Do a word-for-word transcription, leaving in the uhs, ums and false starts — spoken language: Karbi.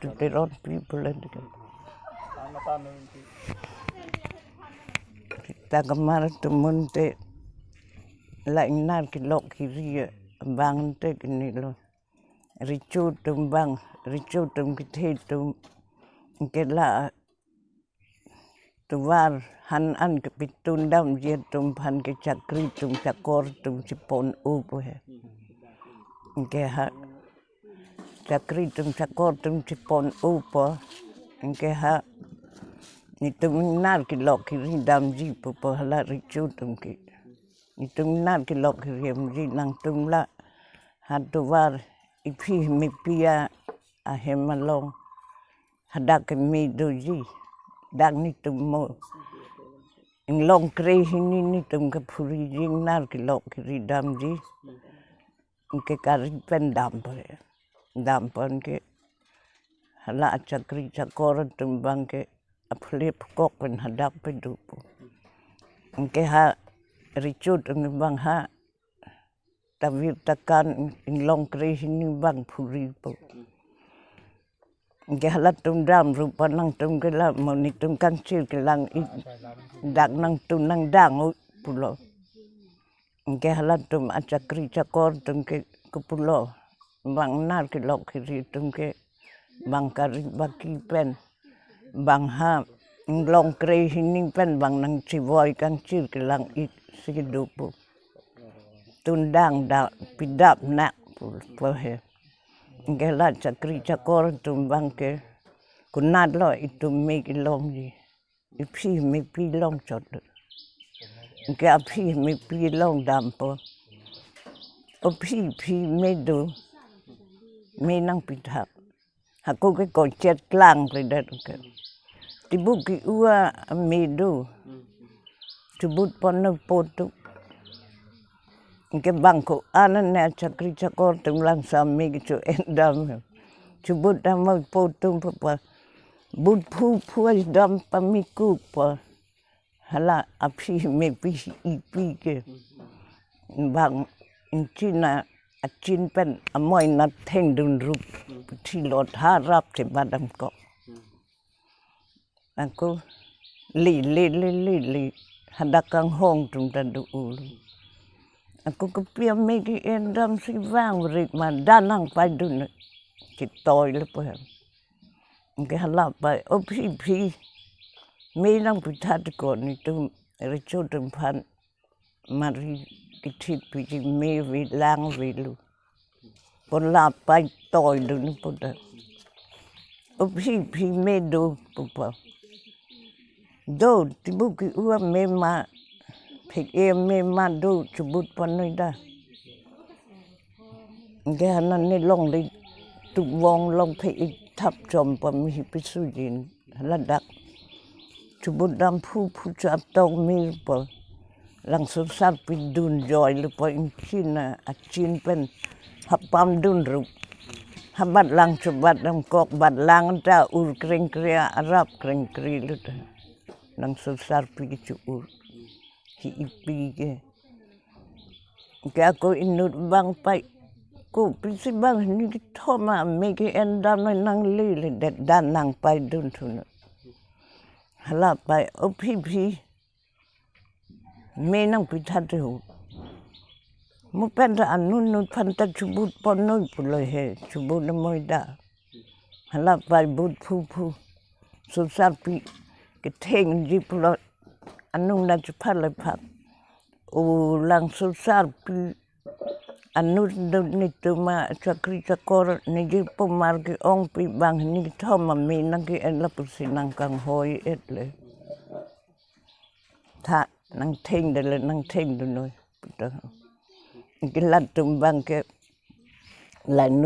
Tuteron pi pulo. Ta kamar atum mun te la ingnar kelok kiri abang te kini lo. Recho atum abang, recho atum kethe atum, anke la tovar han an kepitun damji atum aphan ke chakri atum chakor atum chepon-o po he. Anke ha chakri atum chakor atum chepon-o po. Anke ha netum ingnar kelok kiri damji pu po hala recho atum ke. Netum ingnar kelok kiri damji, nangtum la ha tovar iphi mepi ahem along hadak keme doji, dak netum mo inglong kre hini netum kephuriji, ingnar kelok kiri damji. Anke kari pen dam po he. Dam po anke hala achakri chakor atum abang ke aphle pekok pen hadak pedo po. Anke ha recho atum abang ha tavir takan inglong kre hini abang phuri po. Anke halatum dam rupa nangtum ke la mo netum kangchir kelang-ik, dak nangtum nangdang-o pulo. Anke halatum achakri chakor atum ke kepulo, bang ingnar kelok kiri atum ke bang kari baki pen, bang ha inglong kre hini pen bang nangchevoi kangchir kelang-ik si kedo po. Netum dang da pidap nak pu po he. Anke la chakri chakor atum abang ke konat lo itum me kelongji. Iphi mepi longchot lo. Anke aphi mepi long dam po. O phi, phi me do, me nangpitha. Hako ke kochet klangkledet ke. Tibuk ke-u ame do. Chobut pon-o po tu. Anke bang ko-an ne chakri chakor atum lang sami kecho-en dam. Chobut dam po tu pu pa. But phu phu dam pamikuk po. Hala aphi mepi ipi ke. Bang ingchin a, achin pen amoi nat thengdun rup. Puthi lot harap chebat damkok. Ako le le le le le hadak kanghong atum ta do-o lo. Ako kopi ame ke-en dam si vang rik ma, da nangpaidun, chetoi lo po he. Anke hala pai, o phi phi, me nangpitha ti ko, netum recho atum aphan mari kethit piji me ave lang avelo. Pon la paitoi dun po ta. O phi phi me do pu pa. Do, tibuk ke-u ame ma, phek-e ame ma do, chobut pon-noi da. Anke hana ne longle tubong long phek-e thap chom pa mi hi pisujin. Ladak chobut dam phu phu cha tong mir po. Langsosarpi dun joi lo po, ingchin a, achin pen hapam dun rup. Habat lang chobat damkok, bat lang ta ur krengkre, arap krengkre lo ta. Langsosarpi ke cho-ur. Hi ipi ke. Ke ako inut bang pai. Kopisi bang hini kethom ame ke-en dam nangleledet, da nangpaidun thu non. Hala pai, o phi phi. Me nangpitha ti ho. Mo pen ta anut nut aphan ta chobut pon-noi pulo he, chobut noi da. Hala pai but phu phu. Sosarpi kethengji pulo, anung na chephat le phat. O langsosarpi anut do netum a chakri chakor neji pomar ke-ongpi bang hini kethom ame nangke-en lapusi nangkanghoi-et le. Tha nangthengdet le nangthengdun noi. Puta. Ke latum bang ke lainut